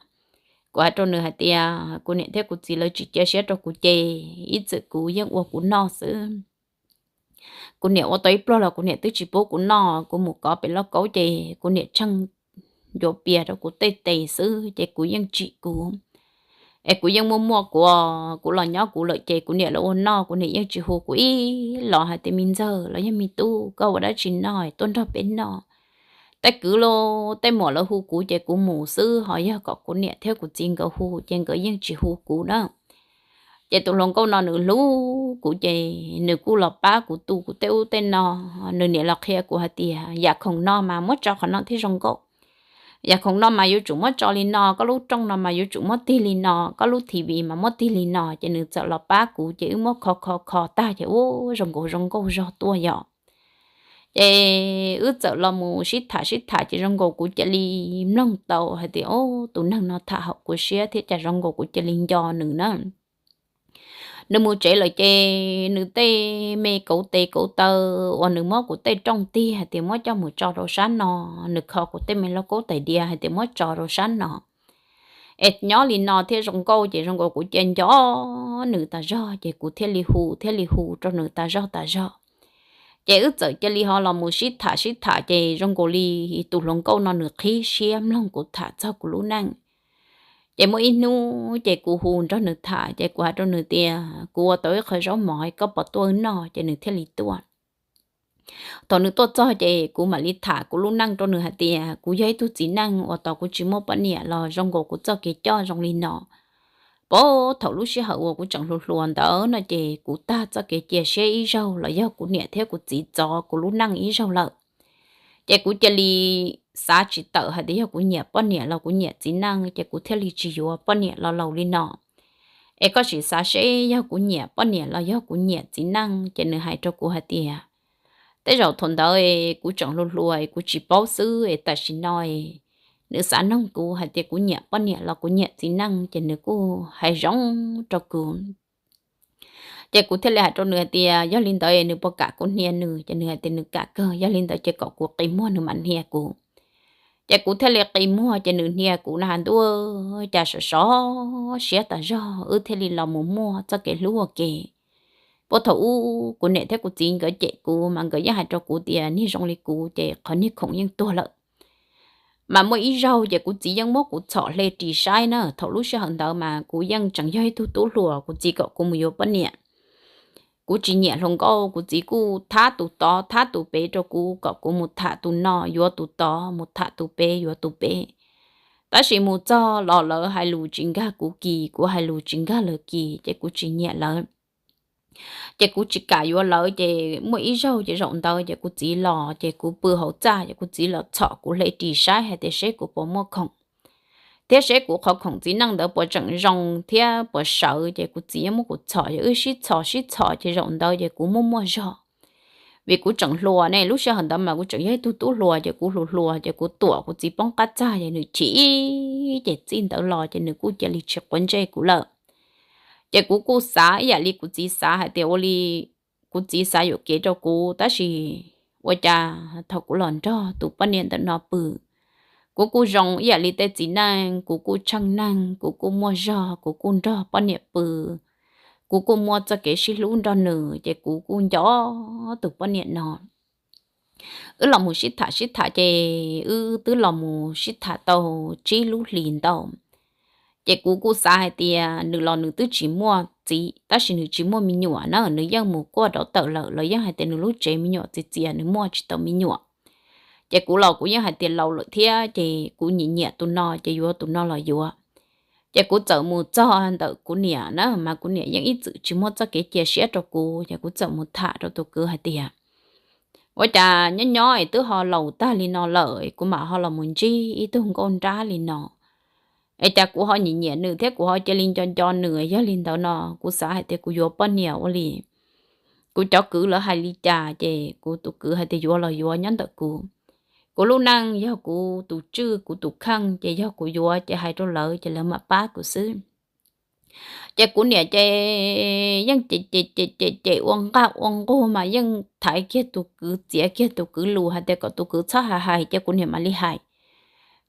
Kuv hais rau nws hais tias kuv niam thiab kuv txiv lawv tsis cia siab rau kuv ces ib txwm kuv yeej ua kuv noj xwb. Kuv niam ua tau ib pluag los kuv niam twb tsis pub kuv noj, kuv mus kov pem lauj kaub ces kuv niam tsheej ncuav pias rau kuv tej tes xwb ces kuv yeej tsim kuv. Es kuv yeej muaj muaj kuv, kuv los nyob kuv lawm ces kuv niam los ua noj, kuv niam yeej tsis hu kuv ib los hais tias me ntxawg los yog me tub, koj ua dab tsi noj tuaj nrog peb noj. Tej kwv los tej muam lawv hu kuv ces kuv mus xwb, ho yog kom kuv niam thiab kuv txiv nkawd hu ces nkawd yeej tsis hu kuv na. Ces tus hluas nkauj no nws hlub kuv ces nws kuj los pab kuv tu kuv tej ub tej no. Nws niam los qhia kuv hais tias yam khoom no mas muab tso qhov no thiaj zoo nkauj. Yam khoom no mas yuav tsum muab tso li no, koj lub rooj no mas yuav tsum muab tig li no, koj lub T V mas muab tig li no. Ces nws txawm los pab kuv ces wb muab kho kho kho tag ces ub, zoo nkaus zoo nkauj zog tuaj yom. Ces wb txawm los mus sib tham sib tham ces zoo nkaus kuv cia li mloog tau hais tias, o, tus neeg no tham haum kuv siab thiab cas zoo nkaus kuv cia li nco nws na. Nws mus tsev lawm ces nws tej me kauv tes kauv taw uas nws muab kuv tej rooj tig hais tias muab coj mus tso rau sab no, nws kho kuv tej me lauj kaub tais diav hais tias muab tso rau sab no, es nyob li no thiaj zoo nkauj ces zoo nkaus kuv cia nco nws tas zog ces kuv thiaj li hu thiaj li hu rau nws tas zog tas zog. Ces wb txawm cia li ho los mus sib tham sib tham ces zoo nkaus li tus hluas nkauj no nws qhib siab mloog kuv tham txog kuv lub neej. Ces muaj ib hnub ces kuv hu nrog nws tham ces kuv hais rau nws tias kuv ua tau ib qho zaub mov koj puas tuaj wb noj, ces nws thiaj li tuaj. Thaum nws tuaj txog ces kuv mam li tham kuv lub neej rau nws hais tias kuv yog ib tug txiv neej uas tos kuv tsis muaj poj niam los zoo nkaus kuv txoj kev coj zoo li no. Puag thaum lub sij hawm uas kuv tseem hluas hluas ntawd no ces kuv tag txoj kev cia siab ib zaug los yog kuv niam thiab kuv txiv txov kuv lub neej ib zaug lawm. Ces kuv cia li xav tsis tawm hais tias yog kuv nyiam poj niam los kuv nyiam txiv neej ces kuv thiaj li tsis yuav poj niam los laus li no. Es koj sim xav seb yog kuv nyiam poj niam los yog kuv nyiam txiv neej. Ces nws hais rau kuv hais tias tej zaum thaum ntawd kuv tseem hluas hluas kuv tsis paub xwb es tam sim no nws xav noog kuv hais tias kuv nyiam poj niam los kuv nyiam txiv neej ces nws kuj hais zoo rau kuv. Ces kuv thiaj li hais rau nws hais tias yog li ntawd nws puas kam kuv hnia nws, ces nws hais tias nws kam kawg, yog li ntawd ces kom kuv qi muag nws mam hnia kuv. Ces kuv thiaj li qi muag ces nws hnia kuv na has ntuj, cas sov sov siab tas zog wb thiaj li los mus muaj txoj kev hlub ua ke. Puag thaum ub kuv niam thiab kuv txiv nkawd cem kuv mas nkawd yeej hais rau kuv tias niag zoo li kuv ces qhov niag khoom yeej tuag lawm. Mas muaj ib zaug ces kuv txiv yeej muab kuv txhom hle ris saib na, thaum lub sij hawm ntawd mas kuv yeej tseem yog ib tug tub hluas, kuv txiv kom kuv mus yuav poj niam. Kuv tsis nyiam hluas nkauj, kuv txiv kuj thab tus tod thab tus ped rau kuv kom kuv mus tham tus no yuav tus tod, mus tham tus ped yuav tus ped. Tab sis mus txog los lawv hais lus tsis nkag kuv kis, kuv hais lus tsis nkag lawv kis ces kuv tsis nyiam lawv. Ces kuv tsis kam yuav lawv, ces muaj ib zaug ces zaum ntawd ces kuv txiv los ces kuv pw hauv txaj ces kuv txiv los txhom kuv hle ris saib hais tias seb kuv puas muaj khoom thiab seb kuv qhov khoom txiv neej ntawd puas tseem zoo thiab puas sawv, ces kuv txiv yeej muab kuv txhom, ces wb sib txhom sib txhom ces zaum ntawd ces kuv muaj muaj zog. Vim kuv tseem hluas ne, lub sij hawm ntawd mas kuv tseem yog ib tug tub hluas ces kuv hluas hluas ces kuv tuam kuv txiv poob qab txag ces nws chim ib ces txij ntawd los ces nws kuj cia li tsis quav ntsej kuv lawm. Ces kuv kuj xav ib yam li kuv txiv xav hais tias ua li kuv txiv xav yuam kev rau kuv, tab sis ua cas thaum kuv los nrog tus poj niam ntawm no pw, kuv kuj zoo ib yam li tej txiv neej, kuv kuj tsheej neeg, kuv kuj muaj zog, kuv kuj nrog poj niam pw, kuv kuj muaj txoj kev sib hlub nrog nws, ces kuv kuj nco tus poj niam no. Wb los mus sib tham sib tham ces wb twb los mus sib tham tau tsib lub hlis ntau. Ces kuv kuj xav hais tias nws los nws twb tsis muaj txiv, tab sis nws tsis muaj me nyuam na, nws yeej mus kuaj rau tawm lawm, los yeej hais tias nws lub tsev me nyuam txias txias, nws muaj tsis tau me nyuam. Ces kuv los kuv yeej hais tias laus lawm thiab, ces kuv nyiam nyiam tus no ces yuav tus no los yuav. Ces kuv txawm mus txog ntawm kuv niam na, mas kuv niam yeej ib txwm tsis muaj txoj kev cia siab rau kuv, ces kuv txawm mus tham rau tus kwv hais tias, ua cas nyob nyob es twb ho laus tag li no lawm, kuv mam ho los mus ntsib ib tug nkauj nrab li no, es cas kuv ho nyiam nyiam nws thiab kuv ho cia li nco nco nws. Yog li ntawd no kuv xav hais tias kuv yuav poj niam ua li, kuv cov kwv lawv hais li cas ces kuv tus kwv hais tias yuav los yuav nyob ntawm kuv. Kuv lub neej yog kuv tus tswj kuv tus kheej, ces yog kuv yuav ces hais rau lawv ces lawv mam pab kuv xwb. Ces kuv niam ces yeej cem cem cem cem ua nqaj ua nqug mas yeej thaiv kiag tus kwv, txiav kiag tus kwv lus hais tias kom tus kwv txhob hais hais, ces kuv niam mam li hais.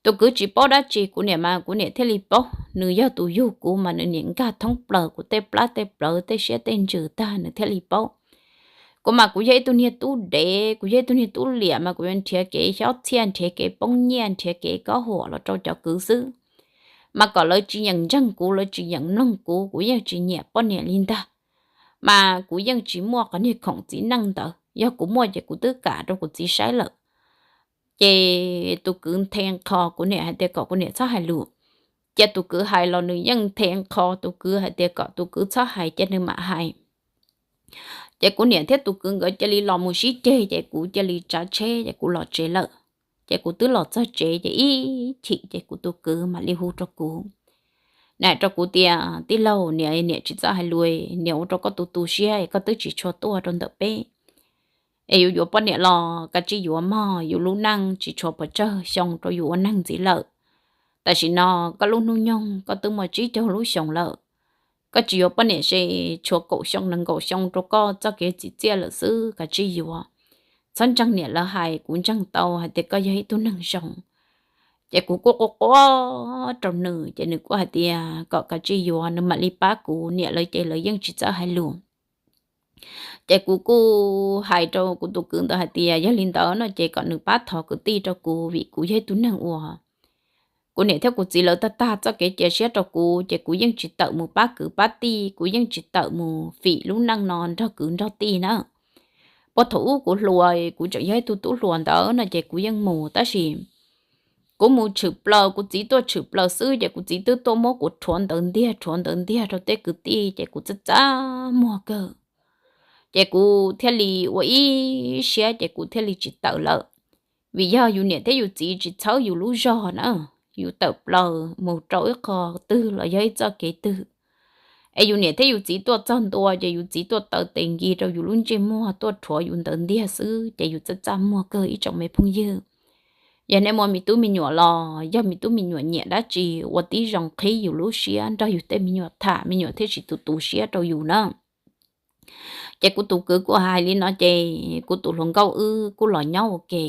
Tus kwv tsis paub dab tsi, kuv niam mas kuv niam thiaj li paub. Nws yog tus yug kuv mas nws niam nkag thoob plaws kuv tej plab tej plawv tej siab tej ntsws tag nws thiaj li paub. Kuv mas kuv yog ib tug niag tub dev, kuv yog ib tug niag tub liam mas kuv yuav nrhiav kev xyob txhiaj, nrhiav kev poob nyiaj, nrhiav kev kob huam los rau cov kwv xwb. Mas kom lawv tsis yeem ntseeg kuv, lawv tsis yeem mloog kuv, kuv yeej tsis nyiam poj niam li ntag. Mas kuv yeej tsis muaj qhov niag khoom txiv neej ntawd, yog kuv muaj ces kuv twb kam rau kuv txiv saib lawm. Ces tus kwv nthe nqho kuv niam hais tias kom kuv niam txhob hais lus. Ces tus kwv hais los nws yeej nthe nqho tus kwv hais tias kom tus kwv txhob hais ces nws mam hais. Ces kuv niam thiab tus kwv nkawd cia li los mus sib ceg ces kuv cia li tsav tsheb ces kuv los tsev lawm. Ces kuv twb los txog tsev ces ib chim ces kuv tus kwv mam li hu rau kuv, nws hais rau kuv tias, tij laug, niam, niam tsis txawj hais lus, niam ua rau koj tu tu siab es koj twb tsis tshua tuaj rau ntawm peb. Es yus yuav poj niam los kav tsij yuav mog, yus lub neej tsis tshuav pes tsawg xyoo rau yus ua neeg ntxiv lawm. Tam sim no koj lub hnub nyoog koj twb muaj tsib caug lub xyoos lawm. Koj tsis yuav poj niam ces tshuav kaum xyoo nees nkaum xyoo rau koj txoj kev txiv txiaj lawm xwb, kav tsij yuav. Txhob ntseeg niam lawv hais, kuv ntseeg tau hais tias koj yog ib tug neeg zoo. Ces kuv kuj quaj quaj rau nws ces nws kuj hais tias kom kav tsij yuav, nws mam li pab kuv, niam lawv ces lawv yeej tsis txawj hais lus. Ces kuv kuj hais rau kuv tus kwv ntawd hais tias yog li ntawd no ces kom nws pab thov kwv tij rau kuv vim kuv yog ib tug neeg uas kuv niam thiab kuv txiv lawv tag tag txoj kev cia siab rau kuv ces kuv yeej tsis tawm mus pab kwv pab tij, kuv yeej tsis tawm mus fim lub neej no nrog kwv nrog tij na. Puag thaum ub kuv hluas, kuv tseem yog ib tug tub hluas ntawd no ces kuv yeej mus, tab sis kuv mus tshwm plaws, kuv txiv tuaj tshwm plaws xwb ces kuv txiv twb tuaj muab kuv rhuav ntawd ntiag rhuav ntawd ntiag rau tej kwv tij ces kuv txaj txaj muag kawg. Ces kuv thiaj li ua ib siab ces kuv thiaj li tsis tawm lawm. Vim yog yus niam thiab yus txiv tsis txhawb yus lub zog na, yus tawm plaws mus rau ib qho twg los yog ib txoj kev twg, es yus niam thiab yus txiv tuaj txog ntua ces yus txiv tuaj taw tes nkis rau yus lub ntsej muag tuaj rhuav yus ntawd ntiag xwb ces yus txaj txaj muag kawg ib tsoom me phooj ywg. Yog nej muaj me tub me nyuam los yog me tub me nyuam nyiam dab tsi, ua tib zoo qhib yus lub siab nrog yus tej me nyuam tham, me nyuam thiaj tsis tu tu siab rau yus na. Ces kuv tus kwv kuj hais li no ces kuv tus hluas nkauj wb kuj los nyob ua ke.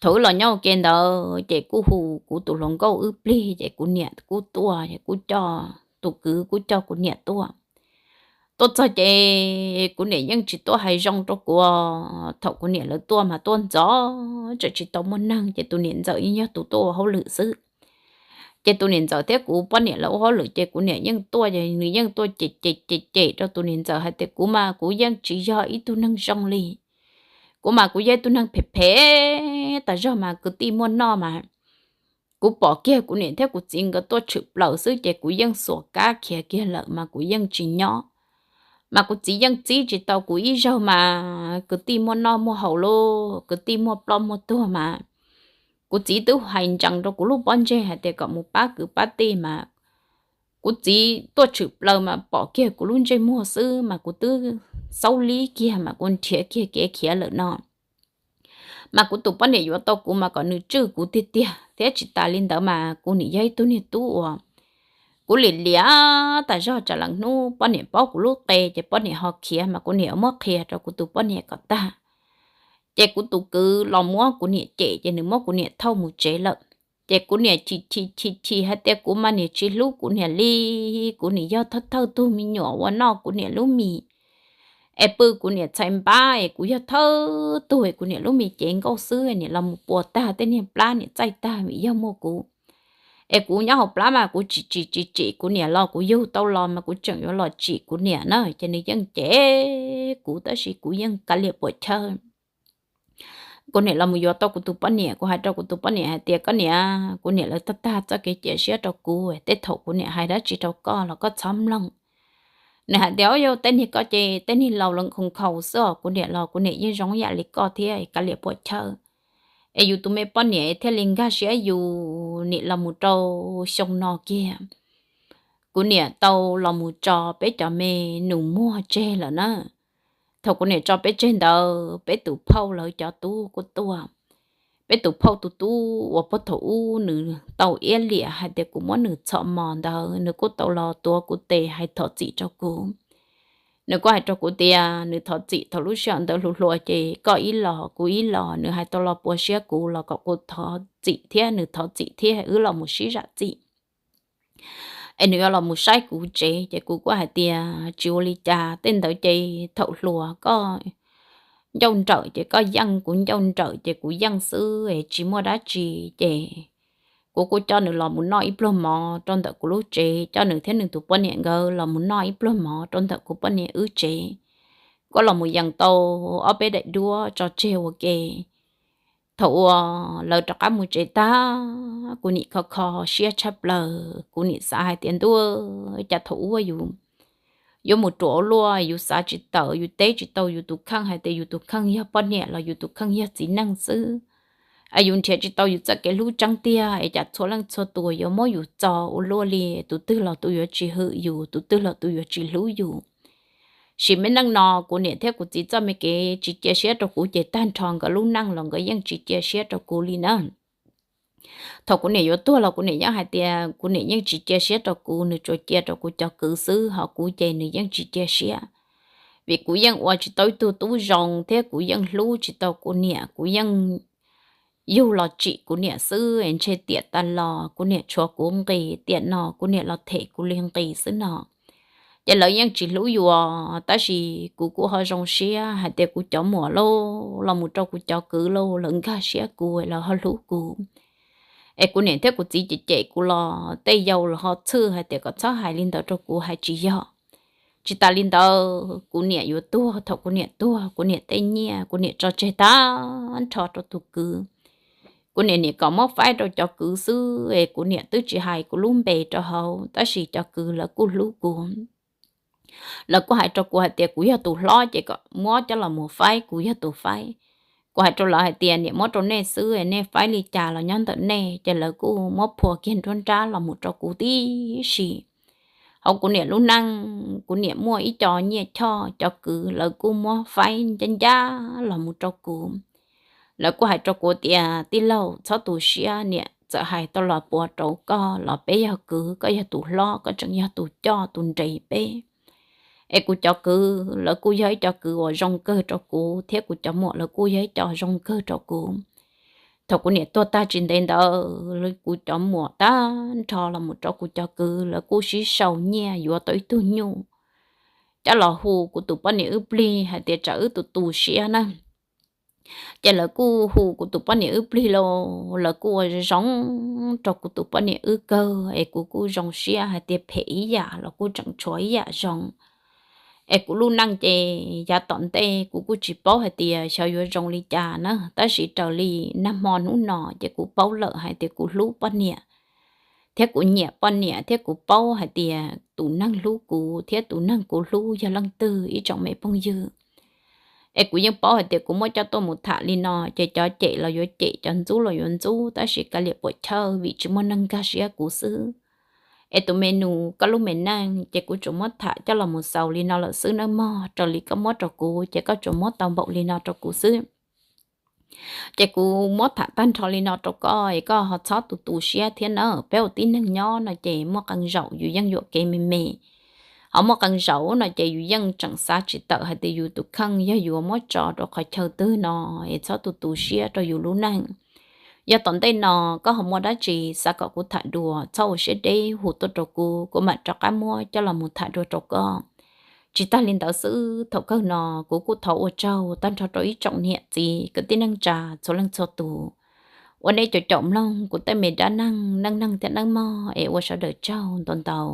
Thaum wb los nyob ua ke ntawd ces kuj hu kuv tus hluas nkauj wb plig ces kuv niam kuj tuaj, kuj coj tus kwv kuj coj kuv niam tuaj. Tuaj txog ces kuv niam yeej tsis tuaj hais zoo rau kuv. Thaum kuv niam lawv tuaj mas tuaj ntxov, tseem tsis tau muaj neeg ces tus niam ntxawm yeej yog tus tuaj ua hauj lwm xwb. Ces tus niam ntxawm thiab kuv poj niam lawv ua hauj lwm ces kuv niam yeej tuaj, nws yeej tuaj cem cem cem cem rau tus niam ntxawm hais tias kuv mas kuv yeej tsis yog ib tug neeg zoo li. Kuv mas kuv yog ib tug neeg phem phem tas zog mas kwv tij muaj noj mas kuv pom kiag kuv niam thiab kuv txiv nkawd tuaj tshwm plaws xwb ces kuv yeej xuas kab khiav kiag lawm mas kuv yeej tsis nyob. Mas kuv txiv yeej txib tsis tau kuv ib zaug mas kwv tij muaj noj muaj haus lauj, kwv tij muaj ploj muaj tuag mas. Kuv txiv twb hais ntsees rau kuv lub pob ntseg hais tias kom mus pab kwv pab tij mas kuv txiv tuaj tshwm plaws mas pom kiag kuv lub ntsej muag xwb mas kuv twb xaub lib kiag mas kuv nrhiav kiag kev khiav lawm no. Mas kuv tus poj niam yuav tau kuv mas kom nws tswj kuv tiag tiag thiab tsis tas li ntawd mas kuv nim yog ib tug niag tub uas Kuv lim liam tas zog tsam lees hnub poj niam paub kuv lub qe ces poj niam ho khiav mas kuv niam muab qhia rau kuv tus poj niam kom tag. Ces kuv tus kwv los muab kuv niam cem ces nws muab kuv niam thauj mus tsev lawm. Ces kuv niam chim chim chim chim hais tias kuv mas niam tsis hlub kuv niam li, kuv niam yog thawj thawj tug me nyuam uas noj kuv niam lub mis es pw kuv niam txhais npab es kuv yog thawj tug es kuv niam lub mis cev nkauj xwb, niam los mus puas tag tej niag plab niam txaij tag vim yog muaj kuv. Es kuv nyob hauv plab mas kuv tsis tsis tsis tsim kuv niam los kuv yug tau los mas kuv tseem yuav los tsim kuv niam na, ces nws yeej cem kuv tab sis kuv yeej kav liam puam chawj. Kuv niam los mus yuav tau kuv tus poj niam, kuv hais rau kuv tus poj niam hais tias koj niam, kuv niam lawv tag tag txoj kev cia siab rau kuv, tej thaum kuv niam hais dab tsi rau koj los koj txhob mloog. Nws hais tias o yog tej niag koj ces tej niag laus lawv nkhaus nkhaus xwb os, kuv niam los kuv niam yeej zoo yam li koj thiab kav liam puam chawj. Es yus tus me poj niam thiaj li nkag siab yus, nim los mus rau xyoo no kiag kuv niam tau los mus tso peb cov me nus muag tseg lawm na. Thaum kuv niam tso peb tseg ntawd peb tus phauj lawv cov tub kuj tuaj. Peb tus phauj tus tub uas puag thaum ub nws tau iab liam hais tias kuv muab nws txhom mos ntawd nws kuj tau los tuav kuv tes hais thov txim rau kuv. Nws kuj hais rau kuv tias nws thov txim thaum lub sij hawm ntawd hluas hluas ces koj ib los kuv ib los, nws hais tau los puas siab kuv los kom kuv thov txim thiab nws thov txim thiab wb los mus sib zam txim. Es nws yuav los mus saib kuv tsev ces kuv kuj hais tias tsis ua li cas, tej ntawd ces thaum hluas koj ncauj nrawm ces koj yeej, kuv ncauj nrawm ces kuv yeej xwb es tsis muaj dab tsi. Ces kuv kuj coj nws los mus noj ib pluag mov rau ntawm kuv lub tsev, coj nws thiab nws tus poj niam nkawd los mus noj ib pluag mov rau ntawm kuv poj niam wb tsev. Kuj los mus yees tau ob peb daim duab tso tseg ua ke. Thaum uas lawv rov qab mus tsev tag, kuv nim kho kho siab tshaj plaws, kuv nim xav hais tias ntuj, cas thaum ub yus yuav mus ruam ua luaj, yus xav tsis tawm, yus teb tsis tau yus tus kheej hais tias yus tus kheej yog poj niam los yus tus kheej yog txiv neej xwb. Es yus nrhiav tsis tau yus txoj kev hlub tseeb tiag es cas txhua leej txhua tus yuav muab yus txo ua luaj li, tus twg los tus yuav tsis hwm yus, tus twg los tus yuav tsis hlub yus. Sim me neej no kuv niam thiab kuv txiv txoj me kev tsis cia siab rau kuv ces tag nrho nkawd lub neej los nkawd yeej tsis cia siab rau kuv li na. Thaum kuv niam yuav tuag los kuv niam yeej hais tias kuv niam yeej tsis cia siab rau kuv, nws tsuas cia rau kuv cov kwv xwb, ho kuv ces nws yeej tsis cia siab. Vim kuv yeej ua tsis tau ib tug tub zoo thiab kuv yeej hlub tsis tau kuv niam, kuv yeej yug los tsim kuv niam xwb, ntshe tiam tas los kuv niam tshuav kuv nqis, tiam no kuv niam los them kuv li nqis xwb no. Ces lawv yeej tsis hlub yus, tab sis kuv kuj ho zoo siab hais tias kuv cov muam lauj, los mus rau kuv cov kwv lauj, lawv nkag siab kuv, lawv ho hlub kuv. Es kuv niam thiab kuv txiv cem cem kuv los tej yau los ho txhwj hais tias kom txhob hais li ntawd rau kuv, hais tsis yog. Tsis tas li ntawd kuv niam yuav tuag, thaum kuv niam tuag kuv niam tej nyiaj kuv niam tso tseg tag nrho rau tus kwv. Kuv niam nim kom muab faib rau cov kwv xwb es kuv niam twb tsis hais kuv lub npe rau hauv, tab sis cov kwv lawv kuj hlub kuv. Lawv kuj hais rau kuv hais tias kuv yog tus hlob ces kom muab coj los mus faib, kuv yog tus faib. Kuv hais rau lawv hais tias niam muab rau nej xwb, nej faib li cas los nyob ntawm nej, ces lawv kuj muab phua kiag nruab nrab los mus rau kuv tib si. Hauv kuv niam lub neej, kuv niam muaj ib co nyiaj choj, cov kwv lawv kuj muab faib ncaj ncaj los mus rau kuv. Lawv kuj hais rau kuv tias tij laug txhob tu siab, niam txawm hais tau los puas rau koj los peb yog kwv, koj yog tus hlob, koj tseem yog tus coj tus nres peb. Es kuv cov kwv lawv kuj yog ib co kwv uas zoo kawg rau kuv, thiab kuv cov muam lawv kuj yog ib co zoo kawg rau kuv. Thaum kuv niam tuag tag tsis ntev ntawd, kuv cov muam tag nrho los mus rau kuv cov kwv, lawv kuj sib sau nyiaj yuav tau ib tug nyuj coj los hu kuv tus poj niam wb plig hais tias tsam wb tus tu siab na. Ces lawv kuj hu kuv tus poj niam wb plig lauj, lawv kuj ua zoo rau kuv tus poj niam wb kawg, es kuv kuj zoo siab hais tias phem ib yam los kuj tseem tshuav ib yam zoo. Es kuv lub neej ces yav tom ntej kuv kuj tsis paub hais tias xyov yuav zoo li cas na, tab sis raws li nag hmo hnub no ces kuv paub lawm hais tias kuv hlub poj niam thiab kuv nyiam poj niam, thiab kuv paub hais tias tus neeg hlub kuv thiab tus neeg kuv hlub yog leej twg, ib tsoom me phooj ywg. Es kuv yeej paub hais tias kuv muab coj tuaj mus tham li no ces cov cem los yuav cem, cov ntxub los yuav ntxub, tab sis kav liam puam chawj vim tsis muaj neeg nkag siab kuv xwb. Es tus me nus, koj lub me neej ces kuv tsuas muab tham coj los mus xaus li no lawm xwb nawb mog. Raws li koj muab rau kuv ces koj tsuas muab tau npaum li no rau kuv xwb. Ces kuv muab tham tag nrho li no rau koj es koj ho txhob tu tu siab thiab na. Peb ua tib neeg nyob no ces muaj qee zaum yus yeej yuam kev me me, ho muaj qee zaum no ces yus yeej tseem xav tsis tawm hais tias yus tus kheej yog yuav muab tso rau qhov chaw twg no, es txhob tu tu siab rau yus lub neej. Yog tom ntej no koj ho muaj dab tsi xav kom kuv tham dua, txhob ua siab deb hu tuaj rau kuv, kuv mam rov qab muab coj los mus tham dua rau koj. Tsis tag li ntawd xwb, thaum kawg no kuv kuj thov ua tsaug tag nrho rau ib tsoom niam txiv kwv tij neej tsa txhua leej txhua tus uas nej caum caum mloog kuv tej me dab neeg neej neeg thiab neej mog, es ua sawv daws tsaug ntau ntau.